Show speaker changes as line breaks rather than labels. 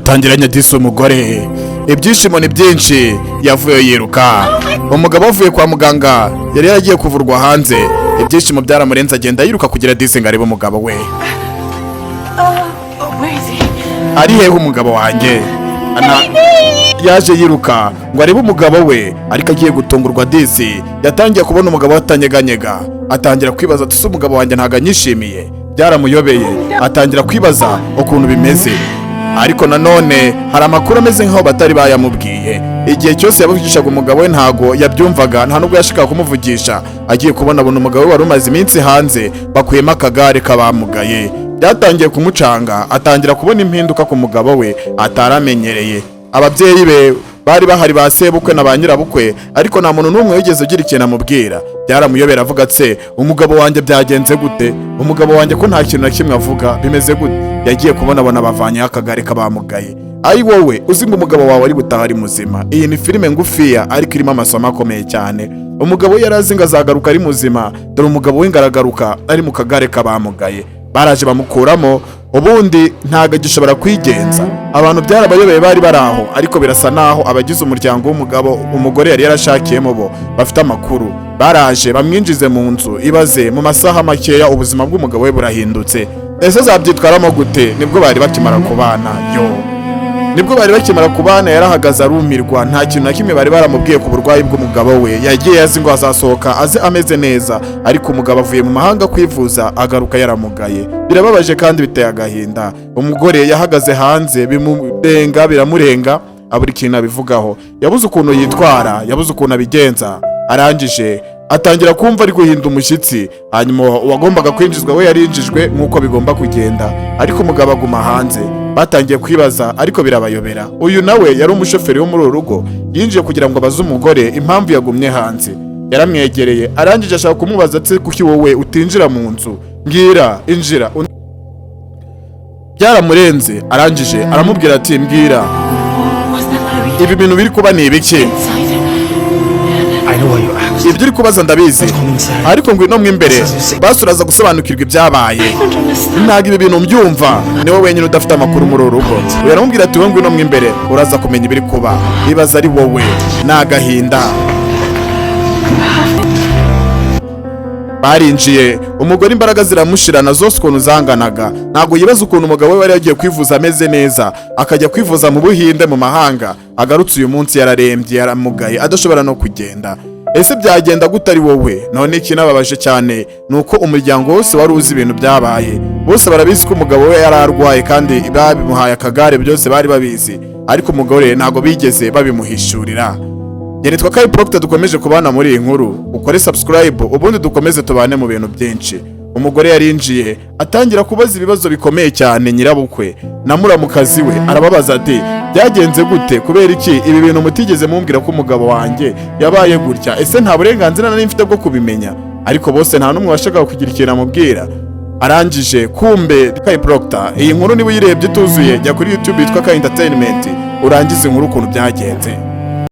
Dutangiranye disi umugore, ibyishimo ni byinshi, yavuye yiruka. Umugabo avuye kwa muganga, yari yaragiye kuvurwa hanze, ibyishimo byaramurenze, agenda yiruka kugira disi ngo arebe umugabo we.
Oh, where is he?
Ari hehe umugabo wanjye? Yaje yiruka ngo arebe umugabo we, ariko agiye gutungurwa disi yatangiye kubona umugabo we atanyeganyega. Atangira kwibaza ati: "Se umugabo wanjye ntabwo anyishimiye?" Byaramuyobeye, atangira kwibaza ukuntu bimeze. Ariko nanone hari amakuru ameze nk'aho batari bayamubwiye. Igihe cyose yavugishaga umugabo we ntago yabyumvaga, nta nubwo yashakaga kumuvugisha. Agiye kubona, abona umugabo we wari umaze iminsi hanze bakuyemo akagare k'abamugaye. Byatangiye kumucanga, atangira kubona impinduka ku mugabo we ataramenyereye. Ababyeyi be bari bahari, ba sebukwe na ba nyirabukwe, ariko nta muntu n'umwe wigeze ugira ikintu amubwira. Byaramuyobera, avuga ati: "Umugabo wanjye byagenze gute? Umugabo wanjye ko nta kintu na kimwe avuga, bimeze gute?" Yagiye kubona, abona bavanyeho akagare k'abamugaye. Ari wowe uzi ngo umugabo wawe ari gutaha ari muzima. Iyi ni filime ngufiya ariko irimo amasomo akomeye cyane. Umugabo we yari azi ngo azagaruka ari muzima, dore umugabo we ngo aragaruka ari mu kagare k'abamugaye. Baraje bamukuramo, ubundi ntabwo agishobora kwigenza. Abantu byarabayobeye bari bari aho, ariko birasa naho abagize umuryango w'umugabo umugore yari yarashakiyemo bo bafite amakuru. Baraje bamwinjize mu nzu. Ibaze, mu masaha makeya ubuzima bw'umugabo we burahindutse. Ese azabyitwaramo gute? Nibwo bari bakimara kubana yo, nibwo bari bakimara kubana. Yarahagaze arumirwa, nta kintu na kimwe bari baramubwiye ku burwayi bw'umugabo we. Yagiye azi ngo azasohoka aze ameze neza, ariko umugabo avuye mu mahanga kwivuza agaruka yaramugaye. Birababaje kandi biteye agahinda. Umugore yahagaze hanze bimurenga, biramurenga, abura ikintu abivugaho. Yabuze ukuntu yitwara, yabuze ukuntu abigenza. Arangije atangira kumva ari guhinda umushyitsi. Hanyuma uwagombaga kwinjizwa we yarinjijwe nk'uko bigomba kugenda, ariko umugabo aguma hanze. Batangiye kwibaza ariko birabayobera. Uyu nawe yari umushoferi wo muri uru rugo, yinjiye kugira ngo abaze umugore impamvu yagumye hanze. Yaramwegereye, arangije ashaka kumubaza ati: "Kuki wowe utinjira mu nzu? Mbwira, injira." Byaramurenze, arangije aramubwira ati: "Mbwira."
Was that Larry
Ibi bintu biri kuba ni ibiki?
inside?
I know why you asked.
Ibyo uri kubaza ndabizi,
Come inside.
ariko ngwino mo imbere basi, uraza gusobanukirwa ibyabaye.
I don't understand.
Ntabwo ibi bintu mbyumva. Niwe wenyine udafite amakuru muri uru rugo. Uyu aramubwira ati: "Wowe ngwino mo imbere, uraza kumenya ibiri kuba." Ibaza ari wowe, ni agahinda. Barinjiye, umugore imbaraga ziramushirana zose ukuntu zanganaga. Ntabwo yibaza ukuntu umugabo we wari yagiye kwivuza ameze neza, akajya kwivuza mu Buhinde, mu mahanga, agarutse uyu munsi yararembye, yaramugaye, adashobora no kugenda. Ese byagenda gute ari wowe? None ikinababaje cyane ni uko umuryango wose wari uzi ibintu byabaye. Bose barabizi ko umugabo we yari arwaye kandi babimuhaye akagare, byose bari babizi, ariko umugore ntabwo bigeze babimuhishurira. Njye nitwa Kai Proctor, dukomeje kubana muri iyi nkuru. Ukore subscribe ubundi dukomeze tubane mu bintu byinshi. Umugore yarinjiye atangira kubaza ibibazo bikomeye cyane nyirabukwe na muramukazi we. Arababaza ati: "Byagenze gute? Kubera iki ibi bintu mutigeze mumbwira ko umugabo wanjye yabaye gutya? Ese nta burenganzira nari mfite bwo kubimenya?" Ariko bose nta n'umwe washakaga kugira ikintu amubwira. Arangije kumbe Kai Proctor, iyi nkuru niba uyirebye ituzuye, jya kuri YouTube yitwa Kai Entertainment urangize inkuru ukuntu byagenze.